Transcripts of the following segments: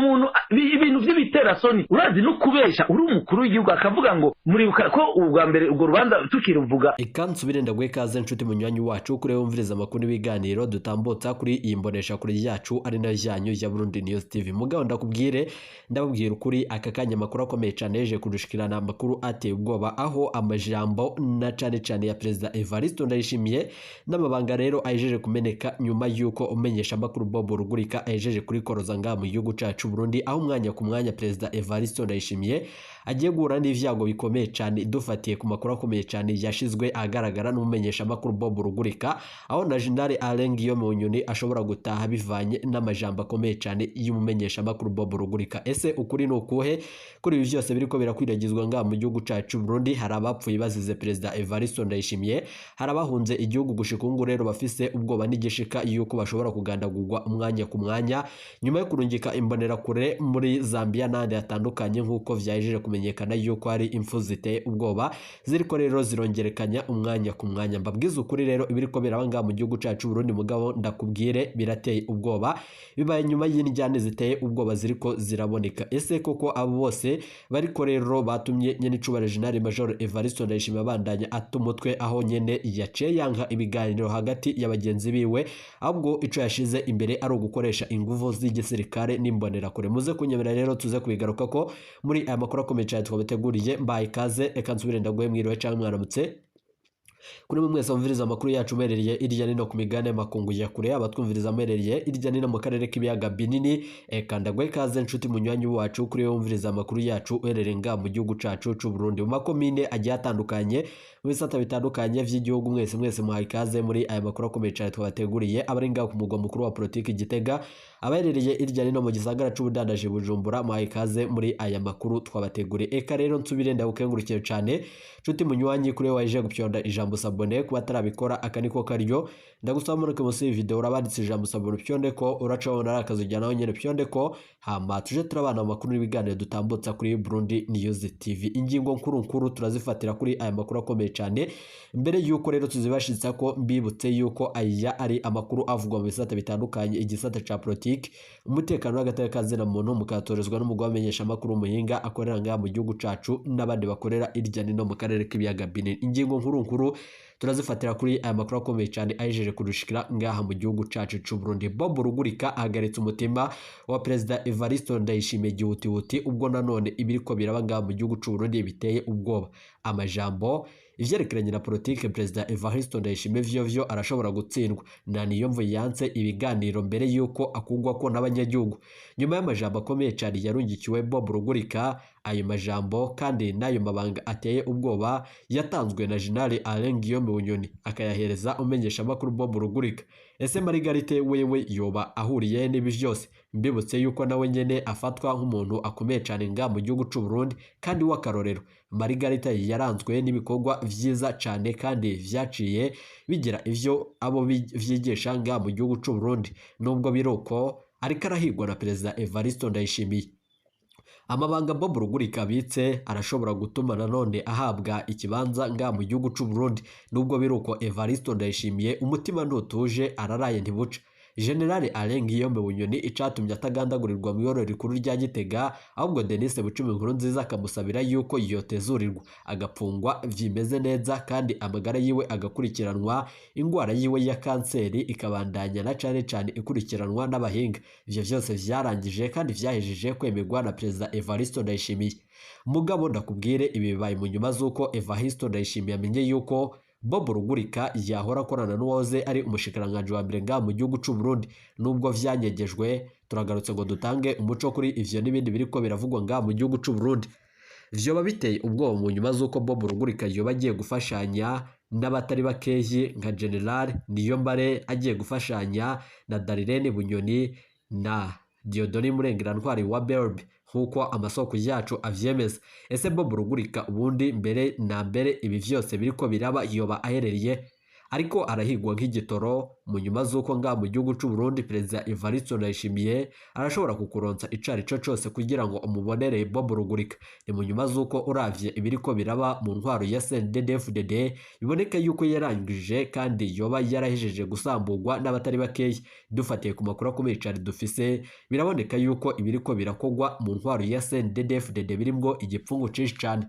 Umuntu ibintu vy'ibiterasoni, urazi no kubesha uri umukuru w'igihugu, akavuga ngo muribuka ko ubwa mbere urwo rubanza tukiruvuga. Eka nsubire ndaguhe ikaze, nshuti munywanyi wacu, kuri wumviriza amakuru n'ibiganiro dutambutsa kuri iyi mbonesha kure yacu, ari nayo yanyu ya Burundi News TV. Mugabo ndakubwire, ndababwira ukuri, aka kanya amakuru akomeye cyane yeje kudushikirana, amakuru ateye ubwoba, aho amajambo na cane cane ya Perezida Evariste Ndayishimiye n'amabanga rero ahejeje kumeneka nyuma y'uko umenyesha amakuru Bob Rugurika ahejeje kurikoroza ngaha mu gihugu cacu Burundi, aho umwanya ku mwanya Perezida Evariste Ndayishimiye agiye guhura n'ivyago bikomeye cyane, dufatiye ku makuru akomeye cyane yashizwe ahagaragara n'umumenyesha amakuru Bob Rugurika, aho na General Alain Guillaume Bunyoni ashobora gutaha bivanye n'amajambo akomeye cyane y'umumenyesha amakuru Bob Rugurika. Ese ukuri ni ukuhe kuri ibi byose biriko birakwiragizwa ngaha mu gihugu cacu Burundi? Hari abapfuye bazize Perezida Evariste Ndayishimiye, hari abahunze igihugu gushika ubu rero bafise ubwoba n'igishika yuko bashobora kugandagurwa umwanya ku mwanya, nyuma yo kurungika imbonerakure muri Zambia n'ahandi hatandukanye, nk'uko vyahejeje kumenyekana yuko hari impfu ziteye ubwoba ziriko rero zirongerekanya umwanya ku mwanya. Mbabwiza ukuri rero, ibiriko biraba ngaha mu gihugu cacu Burundi, mugabo ndakubwire, birateye ubwoba, bibaye nyuma y'indyane ziteye ubwoba ziriko ziraboneka. Ese koko abo bose bariko rero batumye nyenicubahiro General Major Evariste Ndayishimiye abandanya ata umutwe, aho nyene yaciye yanka ibiganiro hagati ya bagenzi biwe, ahubwo ico yashize imbere ari ugukoresha inguvu z'igisirikare n'imbonerakure? Muze kunyemera rero tuze kubigaruka ko muri aya makuru akomeye cyane twabateguriye. Mbaye ikaze, reka nsubire ndaguhe mwiriwe canke mwaramutse kuri mwe mwese mwumviriza amakuru yacu muherereye irya nino ku migabane y'amakungu ya kure, abatwumviriza muherereye irya nino mu karere k'ibiyaga binini. Eka ndaguhe ikaze, nshuti munywanyi wacu, kuri wumviriza amakuru yacu uherereye ngaha mu gihugu cacu c'u Burundi, mu makomine agiye atandukanye, mu bisata bitandukanye vy'igihugu. Mwese mwese muhaye ikaze muri aya makuru akomeye cyane twabateguriye. Abari ngaha ku mugwa mukuru wa politiki Gitega, abaherereye irya nino mu gisagara c'ubudandaji Bujumbura, muhaye ikaze muri aya makuru twabateguriye. Eka rero nsubire ndagukengurukire cyane, nshuti munywanyi, kuri waje gupyonda ijambo s'abonner. Kuba atarabikora, aka niko karyo ndagusaba, muruke munsi y'iyi video urabanditse ijambo s'abonner, upyonde ko uraca wabona ari akazi ujyana naho nyene, upyonde ko, hama tuje turabana amakuru n'ibiganiro dutambutsa kuri Burundi News TV. Ingingo nkuru nkuru turazifatira kuri aya makuru akomeye cyane. Mbere yuko rero tuzibashitsa ko, mbibutse yuko aya ari amakuru avugwa mu bisata bitandukanye, igisata ca politiki, umutekano w'agateka kazina muntu, mukatorezwa n'umugwa wamenyesha amakuru muhinga akorera ngaha mu gihugu cacu n'abandi bakorera irya nino mu karere k'ibiyaga binini. Ingingo nkuru nkuru turazifatira kuri aya makuru akomeye cyane ahejeje kudushikira ngaha mu gihugu cacu c'u Burundi. Bob Rugurika ahagaritse umutima wa Perezida Evariste Ndayishimiye gihutihuti, ubwo nanone ibiriko biraba ngaha mu gihugu c'u Burundi biteye ubwoba. Amajambo ivyerekeranye na politike, Perezida Evariste Ndayishimiye vyo arashobora gutsindwa, na niyo mvu yanse ibiganiro mbere yuko akugwa ko n'abanyagihugu, nyuma y'amajambo akomeye cyane yarungikiwe Bob Rugurika. Ayo majambo kandi n'ayo mabanga ateye ubwoba yatanzwe na General Alain Guillaume Bunyoni, akayahereza umenyesha amakuru Bob Rugurika. Ese Margarite wewe yoba ahuriye n'ibi vyose? Mbibutse yuko nawe nyene afatwa nk'umuntu akomeye cyane nga mu gihugu c'u Burundi kandi w'akarorero. Margarita yaranzwe n'ibikorwa vyiza cyane kandi vyaciye bigira ivyo abo vyigisha nga mu gihugu c'u Burundi. Nubwo biruko, ariko arahigwa na Perezida Evariste Ndayishimiye. Amabanga Bob Rugurika abitse arashobora gutuma nanone ahabwa ikibanza nga mu gihugu c'u Burundi. Nubwo biruko, Evariste Ndayishimiye umutima ntutuje, araraye ntibuca. General Alain Guillaume Bunyoni, icatumye atagandagurirwa mu iyorero rikuru rya Gitega, ahubwo Denis Bucumi Nkurunziza akamusabira yuko yotezurirwa agapfungwa vyimeze neza, kandi amagara yiwe agakurikiranwa, ingwara yiwe ya kanseri ikabandanya na cane cane ikurikiranwa n'abahinga, ivyo vyose vyarangije kandi vyahejeje kwemerwa na Perezida Evariste Ndayishimiye. Mugabo ndakubwire, ibi bibaye mu nyuma z'uko Evariste Ndayishimiye amenye yuko Bob Rugurika yahora akorana n'uwahoze ari umushikiranganji wa mbere ngaha mu gihugu c'u Burundi. Nubwo vyanyegejwe, turagarutse ngo dutange umuco kuri ivyo n'ibindi biriko biravugwa ngaha mu gihugu c'u Burundi. Vyoba biteye ubwoba mu nyuma z'uko Bob Rugurika yoba agiye gufashanya n'abatari bakeyi nka General Niyombare, agiye gufashanya na Darirene Bunyoni na Dieudonné Murengerantwari wa Berbe, nk'uko amasoko yacu avyemeza. Ese Bob Rugurika ubundi mbere na mbere ibi vyose biriko biraba yoba aherereye? Ariko arahigwa nk'igitoro mu nyuma z'uko ngaha mu gihugu c'u Burundi Perezida Evariste Ndayishimiye arashobora kukuronsa icarico cose kugira ngo umubonere Bob Rugurika. Ni mu nyuma z'uko uravye ibiriko biraba mu ntwaro ya CNDD-FDD, biboneka yuko yarangije kandi yoba yarahejeje gusamburwa n'abatari bakeya. Dufatiye ku makuru akomeye cane dufise, biraboneka yuko ibiriko birakogwa mu ntwaro ya CNDD-FDD birimwo igipfungu cinshi cane.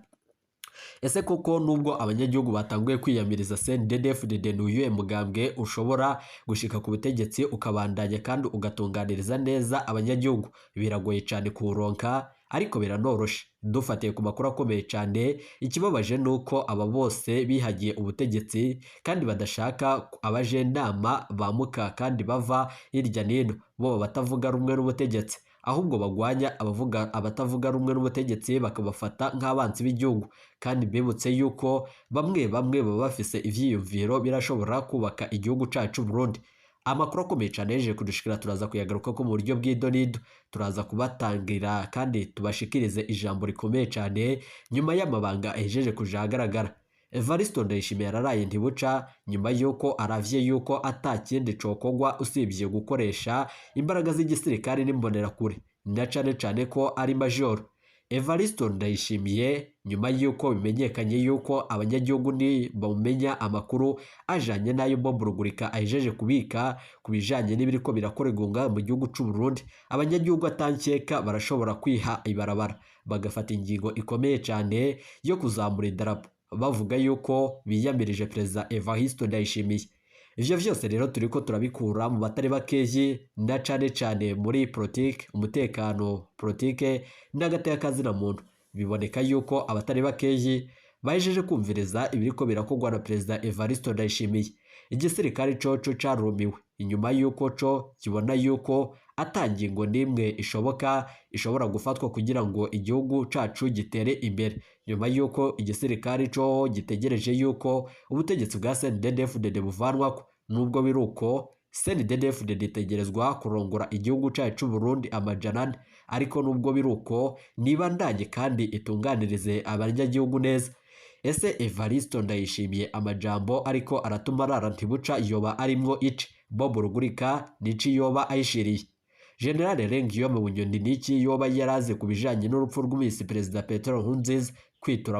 Ese koko nubwo abanyagihugu batanguye kwiyamiriza CNDD-FDD, ni uyuhe mugambwe ushobora gushika ku butegetsi ukabandanya kandi ugatunganiriza neza abanyagihugu? Biragoye cane kuwuronka, ariko biranoroshe. Dufatiye ku makuru akomeye cane, ikibabaje nuko aba bose bihagiye ubutegetsi kandi badashaka abajenama bamuka kandi bava hirya n'ino, bo batavuga rumwe n'ubutegetsi, ahubwo bagwanya abavuga abatavuga rumwe n'ubutegetsi bakabafata nk'abansi b'igihugu. Kandi bibutse yuko bamwe bamwe baba bafise ivyiyumviro birashobora kubaka igihugu cacu Burundi. Amakuru akomeye cane yeje kudushikira, turaza kuyagaruka ko mu buryo bw'idonido, turaza kubatangira kandi tubashikirize ijambo rikomeye cane nyuma y'amabanga ahejeje kuja ahagaragara. Evariste Ndayishimiye yararaye ntibuca nyuma yuko aravye yuko atakindi cokogwa usibye gukoresha imbaraga z'igisirikare n'imbonerakure, na cane cane ko ari majoro. Evariste Ndayishimiye nyuma yuko bimenyekanye yuko abanyagihugu ni bamenya amakuru ajanye n'ayo Bob Rugurika ahejeje kubika ku bijanye n'ibiriko birakorerwa ngaha mu gihugu c'u Burundi, abanyagihugu atankeka barashobora kwiha ibarabara bagafata ingingo ikomeye cane yo kuzamura idarapo, bavuga yuko biyamirije Perezida Evariste Ndayishimiye. Ivyo vyose rero turiko turabikura mu batari bakeyi, na cane cane muri politike, umutekano, politike n'agateka kazina muntu. Biboneka yuko abatari bakeyi bahejeje kumviriza ibiriko birakorwa na Perezida Evariste Ndayishimiye. Igisirikare coco carumiwe inyuma yuko co kibona yuko atangingo n'imwe ishoboka ishobora gufatwa kugira ngo igihugu cacu gitere imbere, nyuma yuko igisirikare co gitegereje yuko ubutegetsi bwa CNDD-FDD buvanwako. Nubwo biruko, CNDD-FDD itegerezwa kurongora igihugu cacu Burundi 400, ariko nubwo biruko nibandanye kandi itunganirize abanyagihugu neza. Ese Evariste Ndayishimiye amajambo ariko aratuma arara ntibuca yoba arimwo ici? Bob Rugurika nici yoba ayishiriye? General Guillaume Bunyoni niki yoba yaraze ku bijanye n'urupfu rw'umisi Perezida Petero Nkurunziza? Kwitura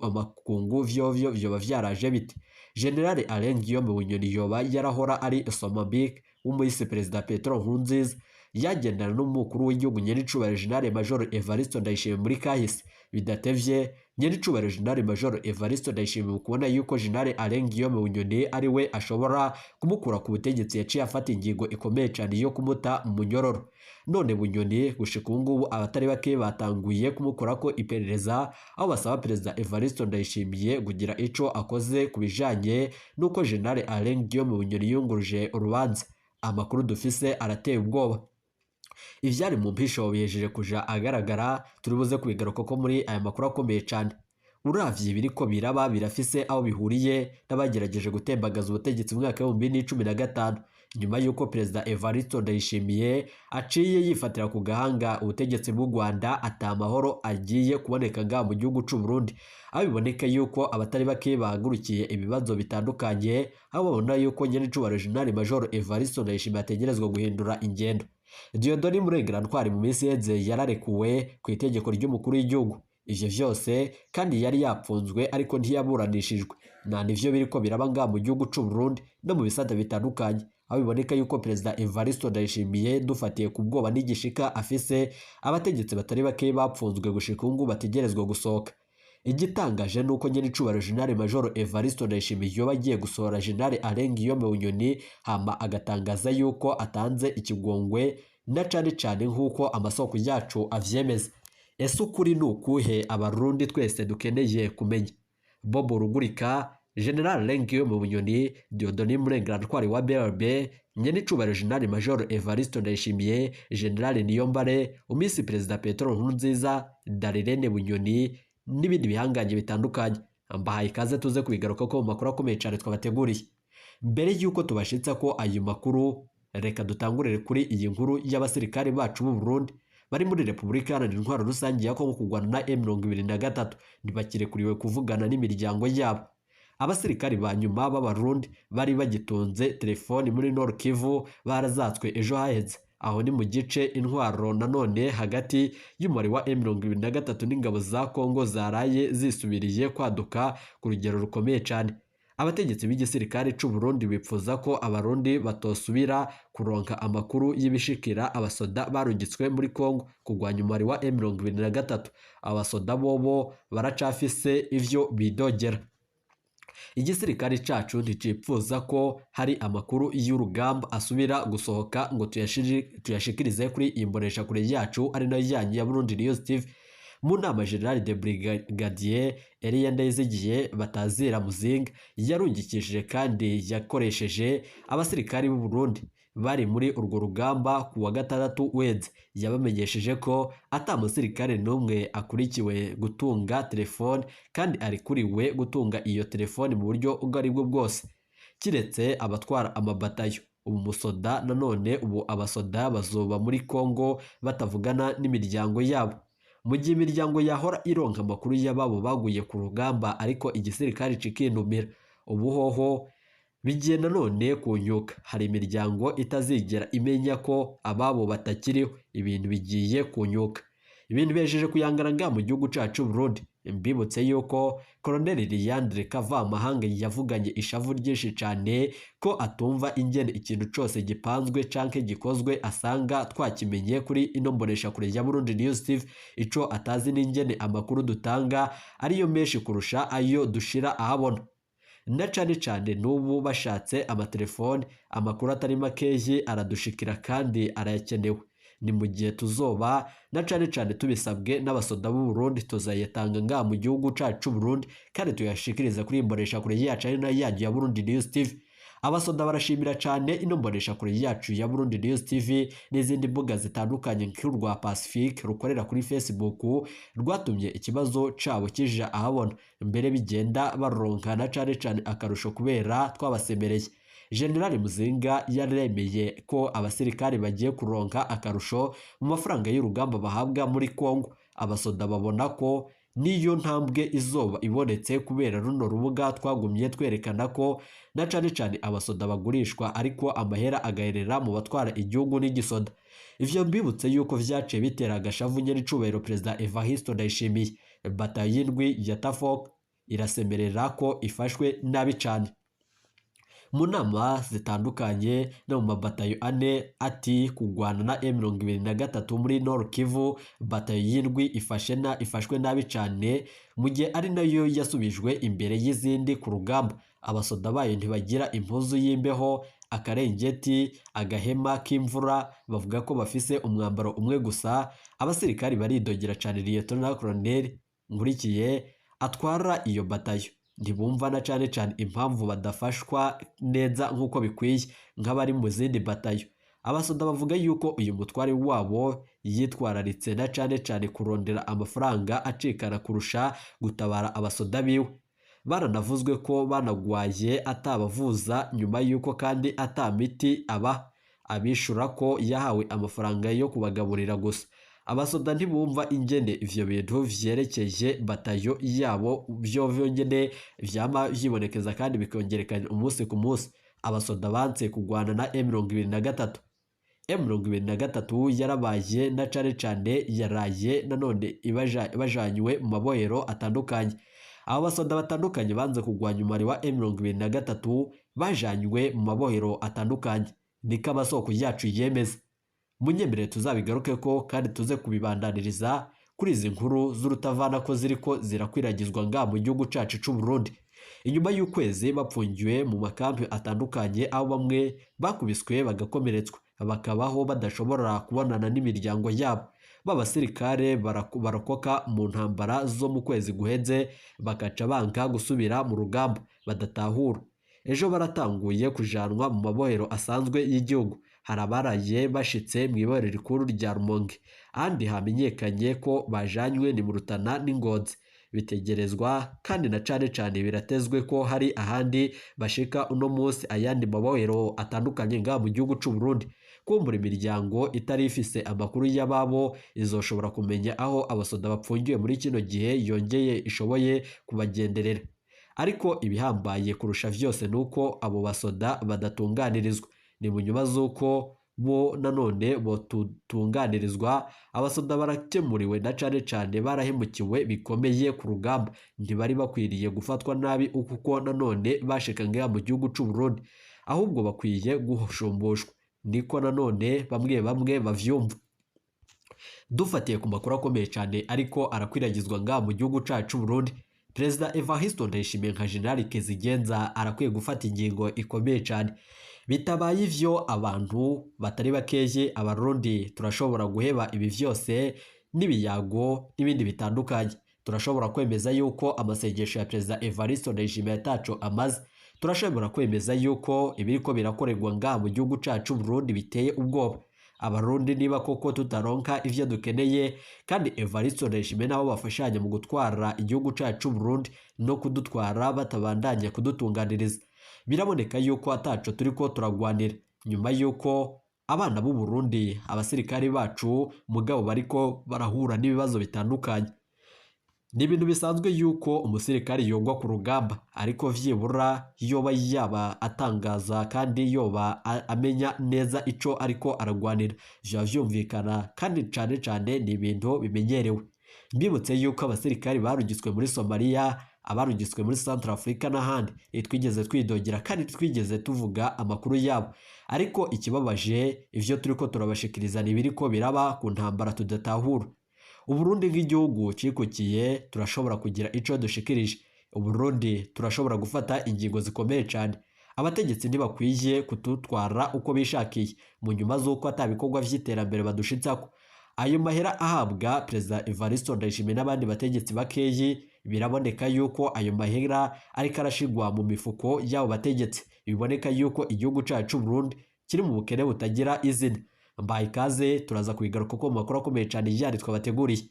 amakungu vyovyo vyoba vyaraje bite? General Alain Guillaume Bunyoni yoba yarahora ari Somambike w'umisi Perezida Petero Nkurunziza, yagendana n'umukuru w'igihugu nyenicubahiro General Major Evariste Ndayishimiye muri kahise. Bidatevye nyenicubahiro General Major Evariste Ndayishimiye kubona yuko General Alain Guillaume Bunyoni ari we ashobora kumukura ku butegetsi, yaciye afata ingingo ikomeye cyane yo kumuta mu munyororo. None Bunyoni gushika ubu ngubu abatari bake batanguye kumukorako iperereza, aho basaba Perezida Evariste Ndayishimiye kugira ico akoze ku bijanye n'uko General Alain Guillaume Bunyoni yunguruje urubanza. Amakuru dufise arateye ubwoba. Ivyari mu mpisho bihejeje kuja agaragara, turibuze kubigaruka ko muri aya makuru akomeye cane. Uravye ibiriko biraba birafise aho bihuriye n'abagerageje gutembagaza ubutegetsi mu mwaka w'ibihumbi bibiri n'icumi na gatanu, nyuma y'uko Perezida Evariste Ndayishimiye aciye yifatira ku gahanga ubutegetsi bw'u Rwanda, ata mahoro agiye kuboneka ngaha mu gihugu c'u Burundi, aho biboneka yuko abatari bake bahagurukiye ibibazo bitandukanye, aho babona yuko nyenicubahiro General Major Evariste Ndayishimiye ategerezwa guhindura ingendo. Dieudonné Murengerantwari mu minsi iheze yararekuwe ku itegeko ry'umukuru w'igihugu. Ivyo vyose kandi yari yapfunzwe ariko ntiyaburanishijwe. Na nivyo biriko biraba ngaha mu gihugu c'u Burundi no mu bisata bitandukanye, aho biboneka yuko Perezida Evariste Ndayishimiye dufatiye ku bwoba n'igishika afise, abategetsi batari bake bapfunzwe gushika ubu ngubu bategerezwa gusohoka. Igitangaje nuko nyenicubahiro General Major Evariste Ndayishimiye yoba agiye gusohora General Alain Guillaume Bunyoni, hama agatangaza yuko atanze ikigongwe, na cane cane nk'uko amasoko yacu avyemeza. Ese ukuri ni ukuhe abarundi twese dukeneye kumenya? Bob Rugurika, General Alain Guillaume Bunyoni, Dieudonné Murengerantwari wa BRB, nyenicubahiro General Major Evariste Ndayishimiye, General Niyombare, umisi Perezida Petero Nkurunziza, Darirene Bunyoni n'ibindi bihangange bitandukanye. Mbahaye ikaze tuze kubigaruka ko mu makuru akomeye cyane twabateguriye. Mbere y'uko tubashitsa ko ayo makuru, reka dutangurire kuri iyi nkuru y'abasirikare bacu b'u Burundi bari muri Repubulika Iharanira Intwaro Rusange ya Kongo kurwana na M23, ntibakirekuriwe kuvugana n'imiryango yabo. Abasirikari ba nyuma b'Abarundi bari bagitunze telefoni muri Nord Kivu barazatswe ejo haheze. Aho ni mu gice intwaro nanone hagati y'umubare wa M23 n'ingabo za Kongo zaraye zisubiriye kwaduka ku rugero rukomeye cyane. Abategetsi b'igisirikare c'u Burundi bipfuza ko Abarundi batosubira kuronka amakuru y'ibishikira abasoda barungitswe muri Kongo kugwanya umubare wa M23. Abasoda bobo baracafise ivyo bidogera. Igisirikare cacu nticipfuza ko hari amakuru y'urugamba asubira gusohoka ngo tuyashikirize kuri imbonesha kure yacu ari nayo yanyu ya Burundi News TV. Mu nama General de Brigadier Elia Ndayizigiye batazira Muzinga yarungikishije kandi yakoresheje abasirikari b'u Burundi bari muri urwo rugamba ku wa gatandatu weze. Yabamenyesheje ko ata musirikare n'umwe akurikiwe gutunga telefone kandi arikuriwe gutunga iyo telefone mu buryo ubwo ari bwo bwose, kiretse abatwara amabatayo. Ubu musoda nanone ubu abasoda bazoba muri Kongo batavugana n'imiryango yabo, mu gihe imiryango yahora ironka amakuru y'ababo baguye ku rugamba ariko igisirikare cikinumira. Ubu hoho bigiye nanone kunyuka, hari imiryango itazigera imenya ko ababo batakiriho. Ibintu bigiye kunyuka, ibintu bejeje kuyangana nga mu gihugu cacu Burundi. Mbibutse yuko Colonel Leandre Kavamahanga yavuganye ishavu ryinshi cyane ko atumva ingene ikintu cose gipanzwe canke gikozwe asanga twakimenye kuri ino mbonesha kure ya Burundi News TV. Ico atazi n'ingene amakuru dutanga ariyo menshi kurusha ayo dushira ahabona, na cane cane n'ubu bashatse amatelefone amakuru atari makeyi aradushikira kandi arayakenewe. Ni mu gihe tuzoba na cane cane tubisabwe n'abasoda b'u Burundi tuzayatanga nga mu gihugu cacu Burundi kandi tuyashikiriza kuri imbonesha kure yacu ari nayo yanyu ya Burundi News TV. Abasoda barashimira cane ino mbonesha kure yacu ya Burundi News TV n'izindi mbuga zitandukanye nk'urwa Pacifique rukorera kuri Facebook rwatumye ikibazo cabo kija ahabona, mbere bigenda baronkana cane cane akarusho kubera twabasemereye. General Muzinga yaremeye ko abasirikare bagiye kuronka akarusho mu mafaranga y'urugamba bahabwa muri Kongo. Abasoda babona ko niyo ntambwe izoba ibonetse kubera runo rubuga twagumye twerekana ko na cane cane abasoda bagurishwa ariko amahera agaherera mu batwara igihugu n'igisoda. Ivyo mbibutse yuko vyaciye bitera agashavu nyenicubahiro Perezida Evariste Ndayishimiye. Batayo y'indwi ya Tafok irasemerera ko ifashwe nabi cane. Mu nama zitandukanye no mu mabatayo ane ati kugwana na M23 muri Nord Kivu, batayo y'indwi ifashwe nabi cane mu gihe ari nayo yasubijwe imbere y'izindi ku rugamba. Abasoda bayo ntibagira impuzu y'imbeho, akarengeti, agahema k'imvura, bavuga ko bafise umwambaro umwe gusa. Abasirikari baridogera cane Lieutenant Colonel Nkurikiye atwara iyo batayo. Ntibumva na cane cane impamvu badafashwa neza nk'uko bikwiye nk'abari mu zindi batayo. Abasoda bavuga yuko uyu mutware wabo yitwararitse na cane cane kurondera amafaranga acikana kurusha gutabara abasoda biwe. Baranavuzwe ko banagwaye atabavuza nyuma yuko kandi atamiti aba abishura ko yahawe amafaranga yo kubagaburira gusa. Abasoda ntibumva ingene ivyo bintu vyerekeje batayo yabo vyo vyonyene vyama vyibonekeza kandi bikongerekana umunsi ku munsi. Abasoda banse kugwana na M23. M23 yarabaye na cane cane yaraye nanone ibajanywe mu mabohero atandukanye. Abo basoda batandukanye banze kugwanya umubare wa M23 bajanywe mu mabohero atandukanye, niko amasoko yacu yemeza. Munyemerere tuzabigaruke ko kandi tuze kubibandaniriza kuri izi nkuru z'urutavana ko ziriko zirakwiragizwa nga mu gihugu cacu c'u Burundi. Inyuma y'ukwezi bapfungiwe mu makampi atandukanye aho bamwe bakubiswe bagakomeretswa bakabaho badashobora kubonana n'imiryango yabo. B'abasirikare barokoka mu ntambara zo mu kwezi guheze bakaca banka gusubira mu rugamba badatahura. Ejo baratanguye kujanwa mu mabohero asanzwe y'igihugu. Hari abaraye bashitse mu ibohero rikuru rya Rumonge, ahandi hamenyekanye ko bajanywe ni mu Rutana n'Ingozi. Bitegerezwa kandi na cane cane biratezwe ko hari ahandi bashika uno munsi ayandi mabohero atandukanye ngaha mu gihugu c'u Burundi. Kumbura imiryango itari ifise amakuru y'ababo izoshobora kumenya aho abasoda bapfungiwe muri kino gihe yongeye ishoboye kubagenderera. Ariko ibihambaye kurusha vyose nuko abo basoda badatunganirizwa. Ni mu nyuma z'uko bo nanone botutunganirizwa, abasoda barakemuriwe na cane cane barahemukiwe bikomeye ku rugamba, ntibari bakwiriye gufatwa nabi kuko nanone bashika ngaha mu gihugu c'u Burundi, ahubwo bakwiye gushumbushwa. Niko nanone bamwe bamwe bavyumva. Dufatiye ku makuru akomeye cyane ariko arakwiragizwa ngaha mu gihugu cacu Burundi, Perezida Evariste Ndayishimiye nka General Kizigenza arakwiye gufata ingingo ikomeye cyane. Bitabaye ivyo abantu batari bakeye abarundi turashobora guheba ibi vyose n'ibiyago n'ibindi bitandukanye. Turashobora kwemeza yuko amasengesho ya Perezida Evariste Ndayishimiye ataco amaze. Turashobora kwemeza yuko ibiriko birakorerwa ngaha mu gihugu cacu Burundi biteye ubwoba. Abarundi niba koko tutaronka ivyo dukeneye, kandi Evariste Ndayishimiye nabo bafashanya mu gutwara igihugu cacu Burundi no kudutwara batabandanya kudutunganiriza, biraboneka yuko ataco turiko turagwanira. Nyuma yuko abana b'u Burundi abasirikari bacu mugabo bariko barahura n'ibibazo bitandukanye. Ni ibintu bisanzwe yuko umusirikari yogwa ku rugamba, ariko vyibura yoba yaba atangaza kandi yoba amenya neza ico ariko aragwanira, vyoba vyumvikana kandi cane cane ni ibintu bimenyerewe. Mbibutse yuko abasirikari barugitswe muri Somalia, abarugitswe muri Central Africa n'ahandi, ntitwigeze twidogera kandi twigeze tuvuga amakuru yabo. Ariko ikibabaje ivyo turiko turabashikiriza ni ibiriko biraba ku ntambara tudatahura. Uburundi nk'igihugu cikukiye turashobora kugira ico dushikirije. Uburundi turashobora gufata ingingo zikomeye cane. Abategetsi ntibakwiye kututwara uko bishakiye mu nyuma z'uko atabikorwa vy'iterambere badushitsako. Ayo mahera ahabwa Perezida Evariste Ndayishimiye n'abandi bategetsi bakeyi, biraboneka yuko ayo mahera ariko arashigwa mu mifuko y'abo bategetsi. Biboneka yuko igihugu cacu Burundi kiri mu bukene butagira izina. Mbaye ikaze, turaza kubigaruka ko mu makuru akomeye cyane yandi twabateguriye.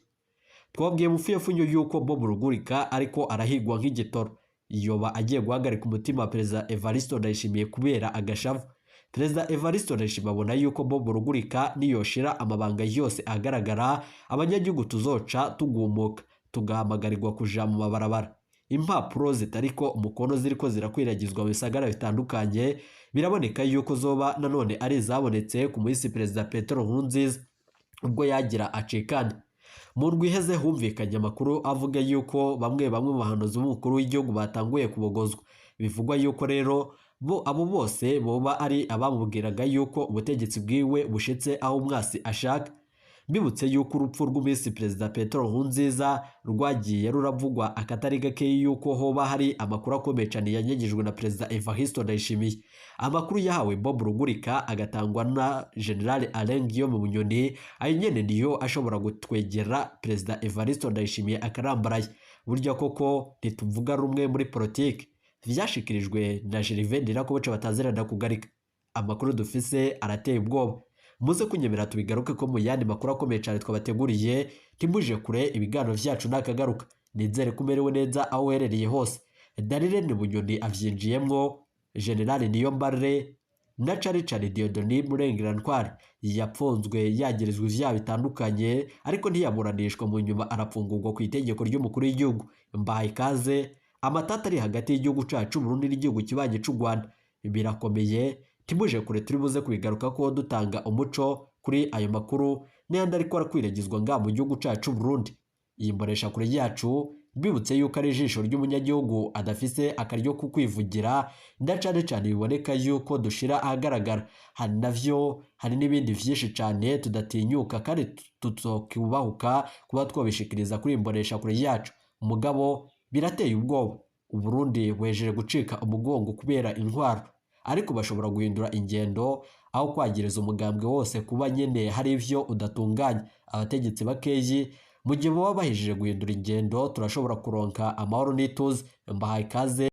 Twabwiye mufuyefunyo yuko Bob Rugurika ariko arahigwa nk'igitoro, yoba agiye guhagarika umutima Perezida Evariste Ndayishimiye kubera agashavu. Perezida Evariste Ndayishimiye abona yuko Bob Rugurika niyoshira amabanga yose agaragara, abanyagihugu tuzoca tugumuka tugahamagarirwa kuja mu mabarabara. Impapuro zitariko umukono ziriko zirakwiragizwa mu bisagara bitandukanye, biraboneka yuko zoba nanone ari izabonetse ku munsi Perezida Petero Nkurunziza ubwo yagira acikane. Mu ndwi iheze humvikanye amakuru avuga yuko bamwe bamwe mu bahanuzi b'umukuru w'igihugu batanguye kubogozwa. Bivugwa yuko rero bo abo bose boba ari abamubwiraga yuko ubutegetsi bwiwe bushitse aho umwasi ashaka. Mbibutse yuko urupfu rw'umisi Perezida Petero Nkurunziza rwagiye ruravugwa akatari gakeyi yuko hoba hari amakuru akomeye cyane yanyegejwe na Perezida Evariste Ndayishimiye. Amakuru yahawe Bob Rugurika agatangwa na General Alain Guillaume Bunyoni, ayo nyene niyo ashobora gutwegera Perezida Evariste Ndayishimiye akarambaraye. Burya koko ntituvuga rumwe muri politike. Vyashikirijwe na Gervais Ndirakobuca batazirana kugarika. Amakuru dufise arateye ubwoba. Muze kunyemera tubigaruke ko mu yandi makuru akomeye cyane twabateguriye. Ntimuje kure, ibiganiro vyacu nakagaruka. Nizere ko umerewe neza aho uherereye hose. Darire ni Bunyoni avyinjiyemwo, General Niyombare na Cari Cari Dieudonné Murengerantwari yapfunzwe yagirizwa ivyaha bitandukanye, ariko ntiyaburanishwa, mu nyuma arapfungurwa ku itegeko ry'umukuru w'igihugu. Mbahaye ikaze. Amatata ari hagati y'igihugu cacu Burundi n'igihugu kibanyi c'u Rwanda birakomeye. Timuje kure, turi buze kubigaruka ko dutanga umuco kuri ayo makuru n'ayandi ariko arakwiragizwa ngaha mu gihugu cacu Burundi. Iyi mbonesha kure yacu mbibutse yuko ari ijisho ry'umunyagihugu adafise akaryo ko kwivugira, nda cane cane biboneka yuko dushira ahagaragara. Hari navyo, hari n'ibindi vyinshi cane tudatinyuka kandi tutokubahuka kuba twabishikiriza kuri iyi mbonesha kure yacu. Mugabo birateye ubwoba, Uburundi buhejeje gucika umugongo kubera intwaro, ariko bashobora guhindura ingendo aho kwagiriza umugambwe wose kuba nyene hari ivyo udatunganya. Abategetsi bakeyi mu gihe baba bahejeje guhindura ingendo turashobora kuronka amahoro n'ituze. Mbahaye ikaze.